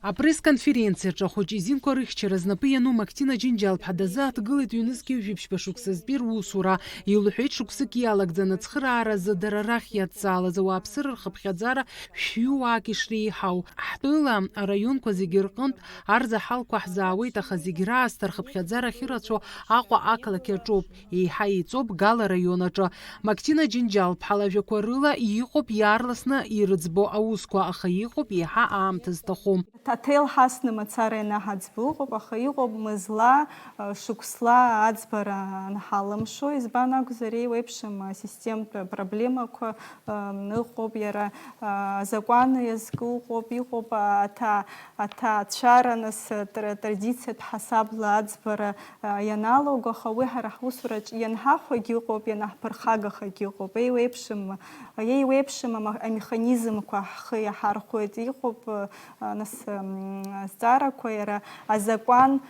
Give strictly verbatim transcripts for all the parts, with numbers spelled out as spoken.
Апресс-конференциаҿы ахәыҷы изинқәа рыхьчара знапы иану Мактина Џьынџьал-ԥҳа дазааҭгылеит ҩнызқьи жәиԥшьба шықәсазтәи русура. Илҳәеит, шықәсык иалагӡаны ацхырааразы дара рахь иадҵаалаз ауааԥсыра рхыԥхьаӡара шәҩыуаак ишреиҳау. Ҳтәыла араионқәа зегьы рҟынтә арзаҳалқәа ҳзаауеит, аха зегь раасҭа рхыԥхьаӡара ахьырацәоу Аҟәа ақалақь аҿоуп. Еиҳа еиҵоуп Гал араион аҿы. Мактина Џьынџьал-ԥҳа лажәақәа рыла иҟоуп иаарласны ирыӡбо аусқәа, аха иҟоуп еиҳа аамҭа зҭаху. Ҭ-, ҭел ҳасны мацара ианаҳаӡбо ыҟоуп, аха иҟоуп мызла, шықәсла аӡбара анҳалымшо, избан акәзар, еиуеиԥшым асистемтә проблемақәа ыҟоуп, иара азакәан иазку ыҟоуп, иҟоуп аҭа-, аҭаацәара, нас, тр-, традициатә ҳасабла аӡбара ианалоуго, аха уи ҳара ҳусураҿ ианҳахәагь ыҟоуп, ианаҳԥырхагахагь ыҟоуп. Еиуеиԥшым, еиуеиԥшым ама-, амеханизмқәа ҳхы иаҳархәоит, иҟоуп, нас, азҵаарақәа, иара азакәан,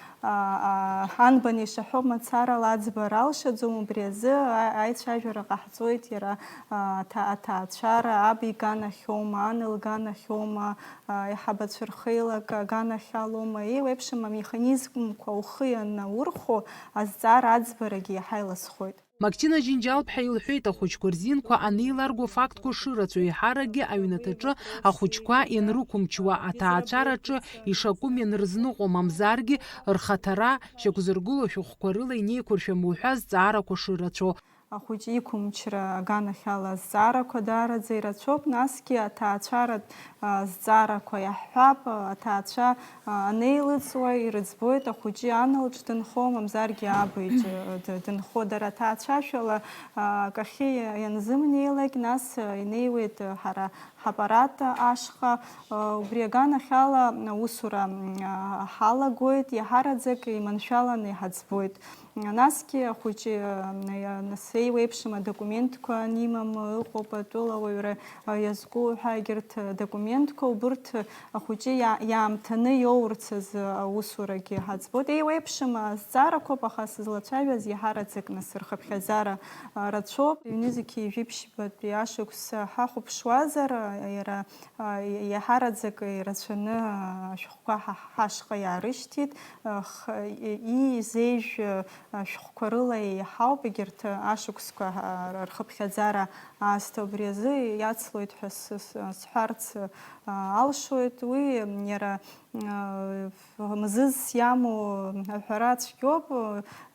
анбан ишаҳәо мацарала аӡбара алшаӡом, убри азы аицәажәара ҟаҳҵоит, иара аҭа-, аҭаацәара аб иганахьоума, ан лганахьоума, аиҳабацәа рхеилак аганахьалоума, еиуеиԥшым амеханизмқәа ухы ианаурхәо, азҵаара аӡбарагьы иаҳа иласхоит. Мактина Џьынџьал-ԥҳа илҳәеит, ахәыҷқәа рзинқәа анеиларго афактқәа шырацәоу, еиҳаракгьы аҩнаҭаҿы ахәыҷқәа ианрықәымчуа, аҭаацәараҿы ишакәым ианрызныҟәо, мамзаргьы рхаҭара шьақәзыргыло шәҟәқәа рыла инеиқәыршәам уҳәа зҵаарақәа шырацәоу. Ахәыҷы иқәымчра аганахьала азҵаарақәа даараӡа ирацәоуп, насгьы аҭаацәаратә, а, зҵаарақәа иаҳҳәап, аҭаацәа, а, анеилыҵуа ирыӡбоит ахәыҷы ан лҿы дынхо, мамзаргьы аб иҿы д-, дынхо. Дара аҭаацәашәала, а, акахьы ианзымнеилак, нас, а, инеиуеит, а, ҳара ҳаппарат ашҟа, а, убри аганахьала аусура, м, а, ҳалагоит, иаҳараӡак иманшәаланы иҳаӡбоит. Насгьы ахәыҷы, а, нас еиуеиԥшым адокументқәа анимам ыҟоуп, атәылауаҩра, а, иазку ҳәа егьырҭ адокументқәа, убырҭ ахәыҷы иа-, иаамҭаны иоурц азы аусурагьы ҳаӡбоит. Еиуеиԥшым азҵаарақәоуп, аха сызлацәажәаз иаҳараӡак нас рхыԥхьаӡара, а, рацәоуп. Ҩнызқьи жәиԥшьбатәи ашықәс ҳахәаԥшуазар, а, иара, а, иаҳараӡак ирацәаны, а, ашәҟәқәа ҳа-, ҳашҟа иаарышьҭит. Х-, и-, иизеижә, а, шәҟәқәа рыла еиҳауп егьырҭ ашықәсқәа, а, р-, рхыԥхьаӡара аасҭа. Убри азы иацлоит ҳәа с-, с-, сҳәарц, а, алшоит. Уи иара, а, мзызс иамоу аҳәара цәгьоуп.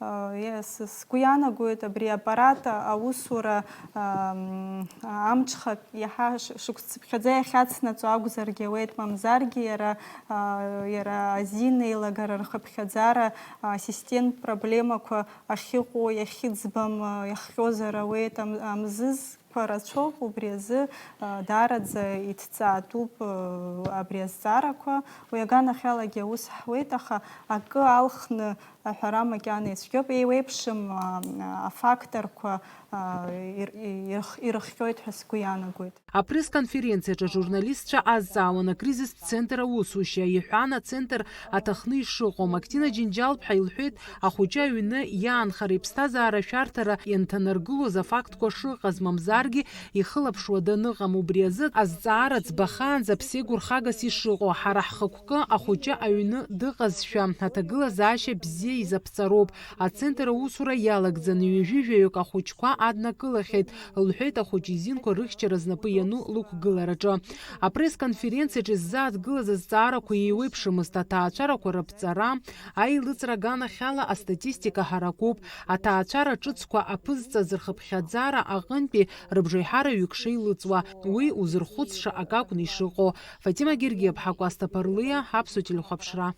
А, е-, с-, сгәы иаанагоит абри аппарат аусура, ам, амҽхак иаҳа ш-, шықәсцыԥхьаӡа иахьацнаҵо акәзаргьы ауеит, мамзаргьы иара, а, иара азин еилагара рхыԥхьаӡара, а, асистемтә проблемақәа ахьыҟоу, иахьыӡбам, а, иахҟьозар ауеит, ам-, амзызқәа рацәоуп, убри азы, а, даараӡа иҭҵаатәуп, а, абри азҵаарақәа. Уи аганахьалагьы аус ҳуеит, аха акы алхны аҳәара макьана ицәгьоуп, еиуеиԥшым, а, афакторқәа, а, ир-, ирх-, ирыхҟьоит ҳәа сгәы иаанагоит. Апресс-конференциаҿы ажурналистцәа азҵаауан акризистә центр аусушьа, иҳәан, ацентр аҭахны ишыҟоу. Мактина Џьынџьал-ԥҳа илҳәеит, ахәыҷы аҩны иаанхара иԥсҭазаара ашәарҭара ианҭанаргылоз афактқәа шыҟаз, мамзаргьы ихылаԥшуа даныҟам, убри азы азҵаара ӡбахаанӡа ԥсеигәырхагас ишыҟоу. Ҳара ҳхықәкы ахәыҷы аҩны дыҟазшәа, аҭагылазаашьа бзиа изаԥҵароуп. Ацентр аусура иалагӡаны ҩажәи жәаҩык ахәыҷқәа аднакылахьеит, лҳәеит ахәыҷы изинқәа рыхьчара знапы иану лықәгылараҿы. Апресс-конференциаҿы иззааҭгылаз азҵаарақәа еиуеиԥшымызт, аҭаацәарақәа рыԥҵара, аилыҵра аганахьала астатистика ҳаракуп, аҭаацәара ҿыцқәа аԥызҵаз рхыԥхьаӡара аҟынтәи рыбжеиҳараҩык шеилыҵуа, уи узырхәыцша акы акәны ишыҟоу. Фатима Гергиаԥҳа, Кәасҭа Ԥарлиа, Аԥсуа телехәаԥшра.